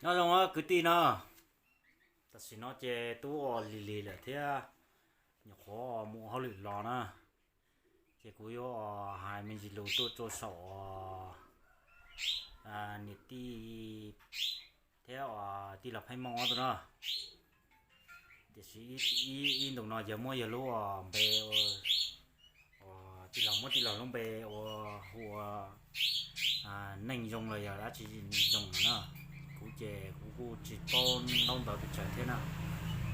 Nyob zoo kwv tij no, tam sim no ces twb ua lig lig lawm thiab, nyuam qhuav mus ua hauj lwm los na, ces kuv yuav hais me ntsis lus tuaj rau saum niam tij thiab tij laug Pheej Mooj ob tug no. Tiam sis ib ntus no yog muab yog lub npe, tij laug muab tij laug lub npe ua hu ua Neej Zoo los yog dab tsi Zoo no na. Kuv ces kuv kuj tsis paub ntaub ntawv pes tsawg thiab na,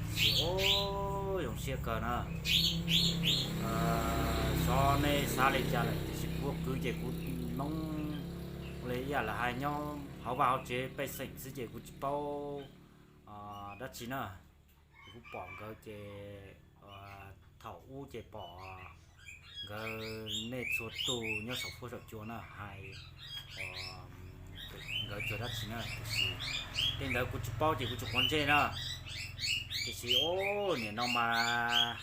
tiam sis zoo siab kawg na. Xyov nej xav li cas lawm, tiam sis kuv kwv ces kuv Hmoob ua li ib yam lawv hais nyob hauv vaj hauv tsev pej xeem xwb ces kuv tsis paub dab tsi na. Ces kuv pom nkawd ces thaum ub ces pom nkawd nej txhua tus nyob saum fuab saum cua na hais nkawd txog dab tsi na, tiam sis tej ntawd kuv tsis paub ces kuv tsis quav ntsej na. Tiam sis ub, nim no mas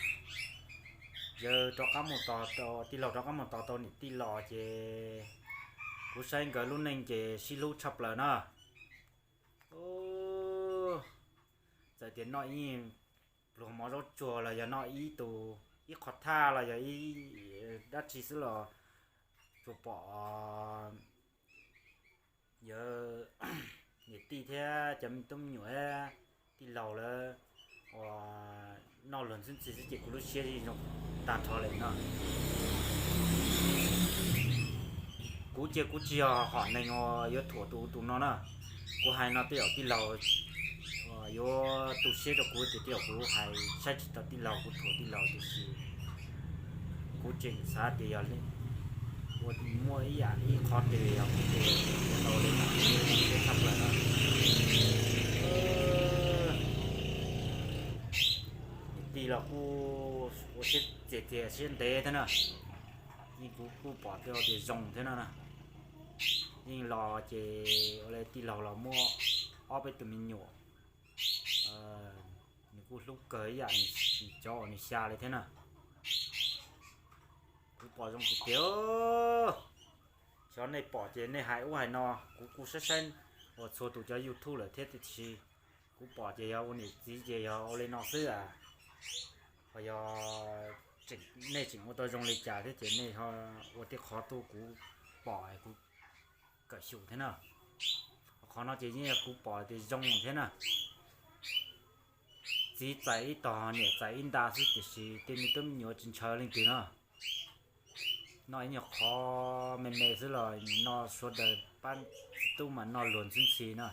yawg rov qab mus tos, tij laug rov qab mus tos tau niam tij los ces kuv saib nkawd lub neej ces sib hlub tshaj plaws na. Txawm tias noj ib pluag mov zaub tsuag los yog noj ib tus ib qho thaj los yog ib dab tsi xwb los tsuas pom yawg niam tij thiab cov me tub me nyuam, tij laug lawv uas noj luag ntxhi ntxhi xwb ces kuv lub siab zoo tag nrho li no. Kuv ces kuv tsis yog hom neeg uas yuav thuam tus tus no na. Kuv hais no tej zaum tij laug yuav tu siab rau kuv tias tej zaum kuv hais saib tsis taus tij laug, kuv thuam tij laug, tiam sis kuv tseem xav tias yog ua muaj ib yam ib qho twg yog kuv tus ua tau li no, siab tshaj plaws na. Niam tij los kuj ua siab txias txias siab ntev thiab na. Yeej kuv kuj pom tej tias zoo thiab no na. Yeej los ces ua li tij laug los muaj ob peb tus me nyuam, nws kuj hlub kawg ib yam nws cov uas nws xya li thiab na. Kuv pom zoo tiag tiag. Xyov nej pom ces nej hais ub hais no, kuv kuj saib saib uas txhua tus cov YouTube lawm thiab, tiam sis kuv pom ces yog ua niam txiv ces yog ua li no xwb a. Ho yog nej tseem ua tau zoo li cas thiab ces nej ho ua tib qhov tuaj kuv pom kuv kawm xyum thiab na. Qhov no ces yeej yog kuv pom tias zoo thiab na. Txiv txais ib tog niam txais ib nta xwb, tiam sis tej me tub me nyuam tsis ntshaw leej twg no. Noj ib nyuag qhov me me xwb los noj, sawv daws pab txiv tub mas noj luag ntxhi ntxhi na.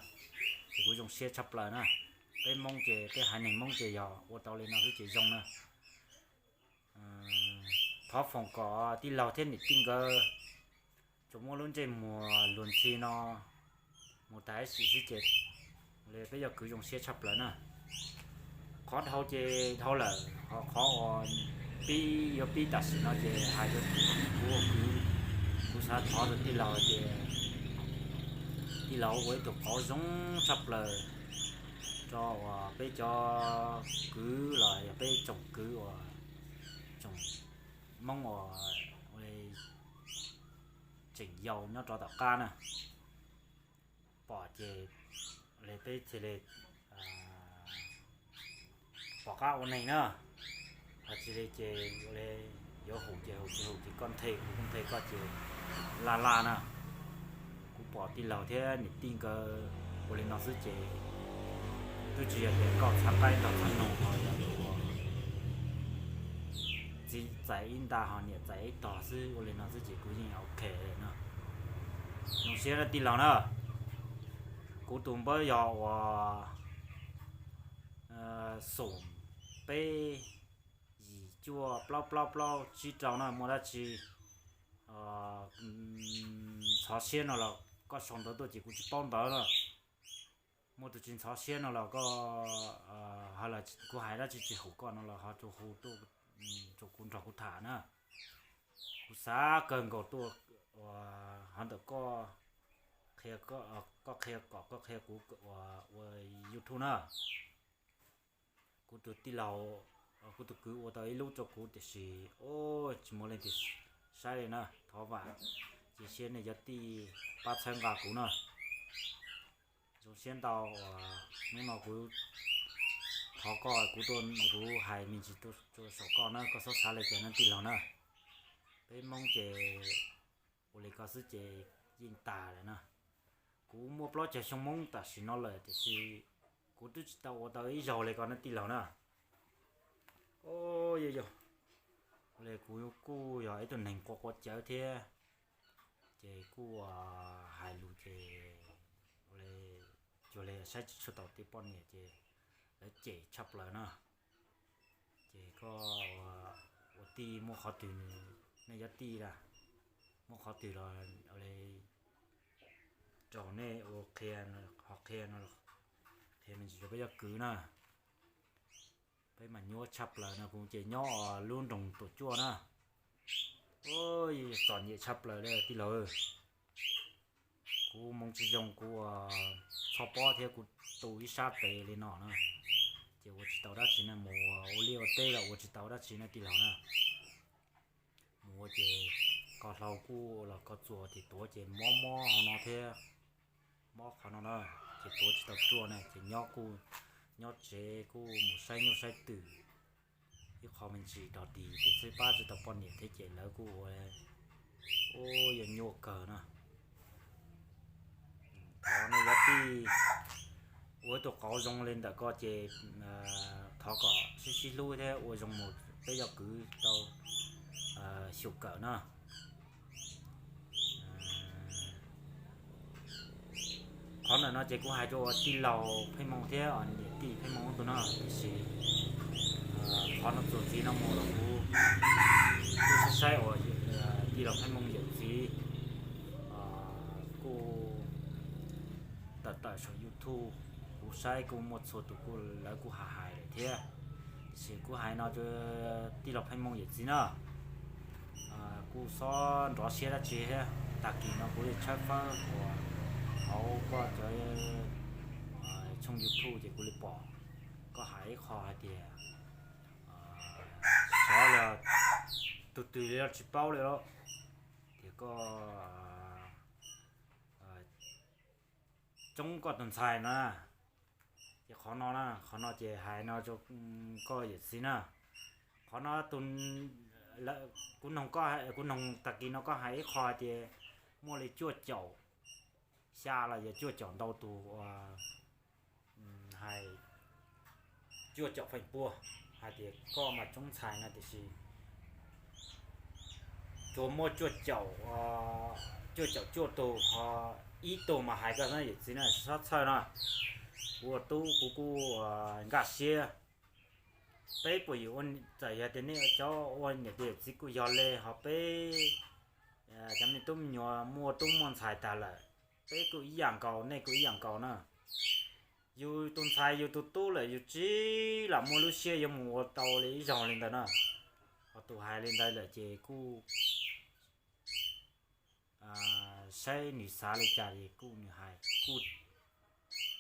Ces kuv zoo siab tshaj plaws na. Peb Hmoob ces peb haiv neeg Hmoob ces yog ua tau li no xwb ces zoo na. Thov foom kom tij laug thiab niam tij nkawd tsuas muab lub ntsej muag luag ntxhi no mus tas ib sim xwb ces li peb yuav kwv zoo siab tshaj plaws na. Qhov dhau ces dhau lawm, ho qhov uas pib yuav pib tam sim no ces hais rau kuv, kuv xav thov rau tij laug tias tij laug ua ib tug qauv zoo tshaj plaws rau uas peb cov kwv los yog peb tsoom kwv uas tsoom Hmoob uas tseem yau nyob rov tom qab na. Pom ces li peb thiaj li pom qab ua neeg na. Ho tsis li ces ua li yuav hum ces hum, tsis hum ces koj nthe kuv kuj nthe koj ces laj laj na. Kuv pom tij laug thiab niam tij nkawd ua li no xwb ces twb tsis yog tias nkauj txhav qaib nraug txhav noog ho yog tus txiv txais ib nta ho niam txais ib tog xwb, ua li no xwb ces kuv yeej ok no. Zoo siab tij laug na. Kuv tus npawb yog uas xoom peb yim cuaj plaub plaub plaub tsib rau na, muaj dab tsi ntxhov siab no los koj sau ntawv tuaj ces kuv tsis paub ntawv na. Muaj tus tsis ntxhov siab no los koj, kuv hais dab tsi tsis haum koj no los ho tsuas hu tuaj rau kuv nrog kuv tham na. Kuv xav kawg nkaus tuaj ua hov ntawm koj, koj qhia kom koj qhia kuv ua YouTube na. Kuv tus tij laug, kuv tus kwv ua tau ib lub rau kuv tiam sis tsis muaj leej twg saib li na. Thov vam cia siab nej cov tij pab txhawb nqa kuv na. Zoo siab ntau uas hnub no kuv thov koj, kuv tuaj, kuv hais me ntsis tuaj saum koj na, koj txhob xav li cas na tij laug na. Peb Hmoob ces ua li ko xwb ces yeej tas lawm na. Kuv muaj plaub caug xyoo Hmoob tam sim no lawm tiam sis kuv twb tsis tau ua tau ib zaug li ko na tij laug na. Yog, yog, ua li kuv kuj yog ib tug neeg quav quav cawv thiab, ces kuj hais lus ces ua li cuag li saib tsis tshua tau tej poj niam ces lawv cem tshaj plaws na. Ces koj ua tij muaj qhov twg, nej cov tij a, muaj qhov twg los ua li rau nej ua qhia, ho qhia no, qhia me ntsis rau peb cov kwv na. Peb mas nyuaj tshaj plaws no, kuv ces nyob lub nroog Tuam Cuaj na. Txom nyem tshaj plaws li tij laug. Kuv hmoov tsis zoo, kuv txhob pob thiab kuv tu ib sab tes li no na, ces ua tsis tau dab tsi na, mus ua liaj ua teb los ua tsis tau dab tsi na tij laug na. Mus ua ces koj hlau kuj los koj txuas ces tuav ces mob mob hauv no thiab, mob qhov no na, ces tuav tsis tau ruaj na, ces nyob kuj, nyob tsev kuj mus saib nyuj saib twm ib qho me ntsis dog dig ces xwb, pab tsis tau poj niam thiab ces lawv kuj ua, ua yuav nyuaj kawg na. Thov nej cov tij ua ib tug qauv zoo li ntawm ko ces thov kom sib sib hlub thiab ua zoo mus peb cov kwv tau xyum kawm na. Qhov ntawm no ces kuv hais rau tij laug Pheej Hmoo thiab niam tij Pheej Hmoo tus no, tiam sis qhov no txuas ntxiv no mus los kuv kuj saib saib uas tij laug Pheej Hmoo yawm txiv kuj tawm tawm saum YouTube, kuv saib kuj muaj txhua tus kuj lawv kuj hais hais lawm thiab. Tiam sis kuv hais no rau tij laug Pheej Hmoo yawm txiv na, kuj xob nrov siab dab tsi thiab. Tag kis no kuv li tshawb fawb uas hauv koj cov tshooj YouTube ces kuv li pom koj hais ib qho hais tias xyov li, tus twg li los tsis paub li los, tias koj tsoob koj tus ntxhais na. Ces qhov no na, qhov no ces hais no rau koj yawm txiv na. Qhov no tus, kuv noog, kuv noog tag kis no koj hais ib qho hais tias muaj li cuaj caum xya los yog cuaj caum ntau tus uas hais, cuaj caum feem pua hais tias koj mas tsoob ntxhais no tiam sis tsuas muaj cuaj caum, cuaj caum cuaj tus ho ib tug mas hais koj yawm txiv na, txhob txhawj no. Kuv ua tub kuv kuj nkaj siab. Peb puas yuav ua, txawm yog tias nej cov ua niam tij yawm txiv kuj yog li, ho peb cov me tub me nyuam muaj tub muaj ntxhais tag lawm, peb kuj ib yam nkaus nej kuj ib yam nkaus na. Yus tus ntxhais yus tus tub lawm yus tsis lam muaj lub siab yuav mus ua tau li ib zaug li ntawd na. Ho tus hais li ntawd lawm ces kuj saib nws xav li cas es kuj nws hais kuj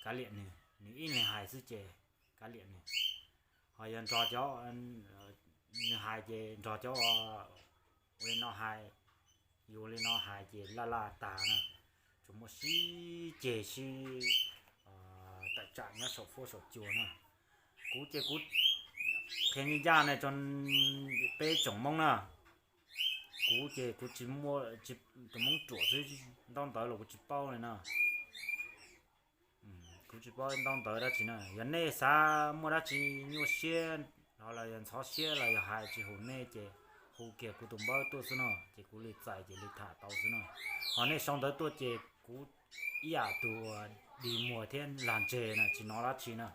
kav liam nws, nws ib leeg hais xwb ces kav liam nws. Ho yog nrog cov, nws hais ces nrog cov ua li no hais, yus li no hais ces laj laj tas na, tsuas muaj sib ceg sib tawm tsam nyob saum fuab saum cua na. Kuv ces kuv qhia ncaj ncaj na rau peb tsoom Hmoob na, kuv ces kuv tsis muaj, tus Hmoob ruam xwb, ntaub ntawv los kuv tsis paub li na. Kuv tsis paub ntaub ntawv dab tsi na. Yog nej xav muaj dab tsi nyuaj siab los yog ntxhov siab los yog hais tsis haum nej ces hu kiag kuv tus npawb tuaj xwb no ces kuv li txais ces li tham tau xwb no. Ho nej sau ntawv tuaj ces kuv ib yam tus dig muag thiab lag ntseg na, tsis hnov dab tsi na.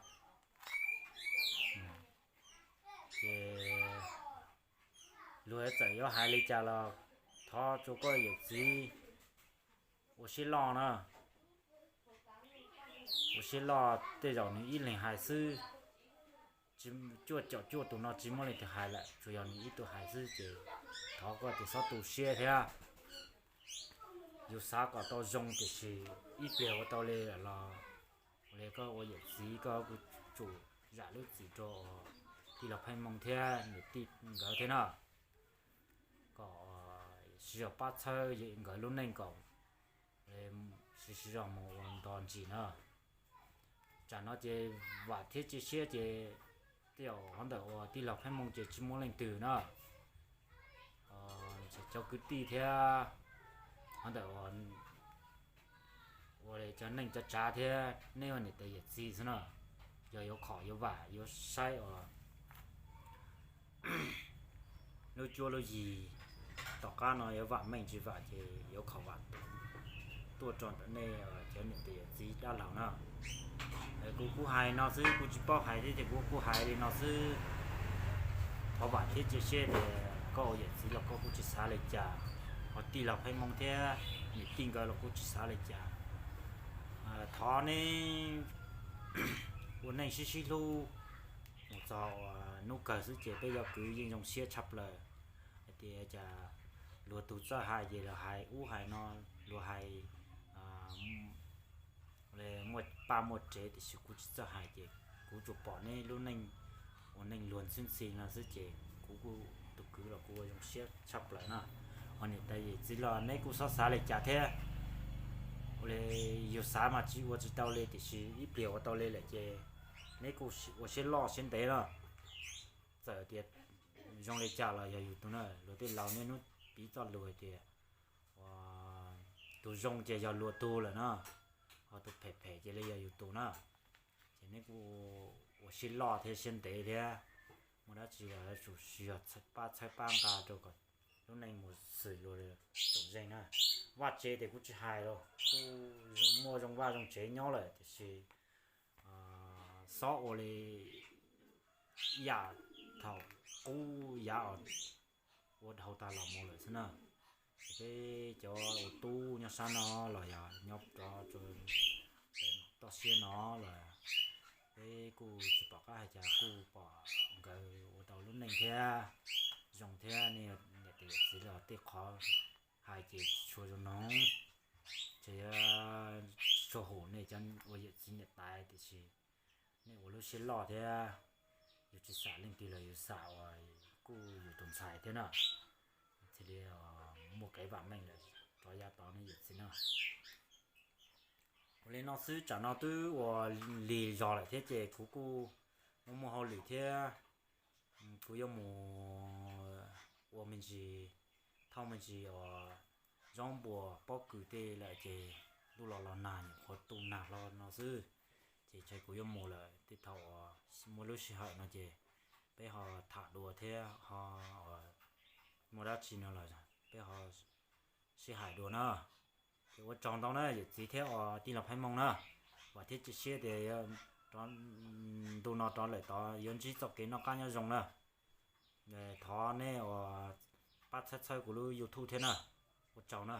Ces luag txawm yuav hais li cas los thov rau koj yawm txiv ua siab loj na, ua siab loj, tej zaum nws ib leeg hais xwb, cuaj caum cuaj tus no tsis muaj leej twg hais lawm, tsuas yog nws ib tug hais xwb ces thov koj tias txhob tu siab thiab. Yus xav kom tau zoo tiam sis ib pliag ua tau li los ua li koj ua yawm txiv koj kuj tsum zam lub txim rau tij laug Pheej Hmoo thiab niam tij nkawd thiab na, kom siv zog pab txhawb nkawd lub neej kom siv, siv zog mus ua nto ntsis na. Tsam no ces vam thiab cia siab ces tej zaum qhov ntawm uas tij laug Pheej Hmoo ces tsis muaj leej twg na, cov kwv tij thiab qhov ntawm ua cov neej cov tsav thiab nej ua niam tais yawm txiv xwb na, yog yuav khom yuav vam yuav saib uas lub cuab lub yig tom qab no yuav vam meej tsis vam ces yuav khom vam tuaj rau ntawm nej cov niam tais yawm txiv dab laug na. Kuv kuj hais no xwb, kuv tsis paub hais thiab ces kuv kuj hais li no xwb. Thov vam thiab cia siab tias koj ua yawm txiv los koj kuj tsis xav li cas, ho tij laug Pheej Hmoo thiab niam tij nkawd los kuj tsis xav li cas. Thov neb ua neej sib sib hlub mus txog hnub kawg xwb ces peb cov kwv yeej zoo siab tshaj plaws. Hais tias cas luag tug txawj hais ces luag hais ub hais no, luag hais muaj paj muaj tsev, tiam sis kuv tsis txawj hais ces kuv tsuas pom neb lub neej ua neej luag ntxhi ntxhi no xwb ces kuv kuj tus kwv los kuv ua zoo siab tshaj plaws na. Ho niam tais yawm txiv los neb kuj txhob xav li cas thiab. Ua li yus xav mas tsis ua tsis tau li, tiam sis ib pliag ua tau li lawm ces neb kuj ua siab loj siab ntev na. Txawm tias zoo li cas los yog yus tug na, luag tej laus niaj hnub piv txoj lus hais tias tus zoo ces yog luag tug lawm na, ho tus phem phem ces li yog yus tug na. Ces neb kuj ua siab loj thiab siab ntev thiab, muaj dab tsi los yuav tsum siv pab txhawb pab nqa rau kom lub neej mus xws luag tsoom zeej na. Vaj tsev ces kuv tsis hais los kuj muaj zoo vaj zoo tsev nyob lawm, tiam sis xob ua li yam thaum qub yav ua dhau tag los mus lawm xwb na. Peb cov ua tub nyob sab no los yog nyob rov toj siab no los peb kuj tsis pom qab hais cas, kuj pom nkawd ua tau lub neej thiab zoo thiab, nej niam tais yawm txiv los tej qhov hais ces tsis tshua zoo noog, tsis tshua hum nej cov ua yawm txiv niam tais, tiam sis nej ua lub siab loj thiab, yus tsis xam leej twg los yus xam uas kuj yus tus ntxhais thiab na, thiaj li muaj kev vam meej lawm rov yav tod nej yawm txiv na. Ua li no xwb, tsam no twb ua lig zog lawm thiab ces kuv kuj muaj muaj hauj lwm thiab, kuv yuav mus ua me ntsis, thauj me ntsis uas zaub npua pob kws tej lawm ces ntuj los los nag nyuam qhuav tu nag hlo no xwb, ces ntshe kuv yuav mus lawm. Tej thaum uas muaj lub sij hawm no ces peb ho tham dua thiab ho muaj dab tsi no los peb ho sib hais dua na. Ces ua tsaug ntau na yawm txiv thiab uas tij laug Pheej Hmoo na, vam thiab cia siab tias ntu no rov lawm tod yuav ntsib txoj kev noj qab nyob zoo na. Thov nej uas pab txhawb txhawb kuv lub YouTube thiab na. Ua tsaug na.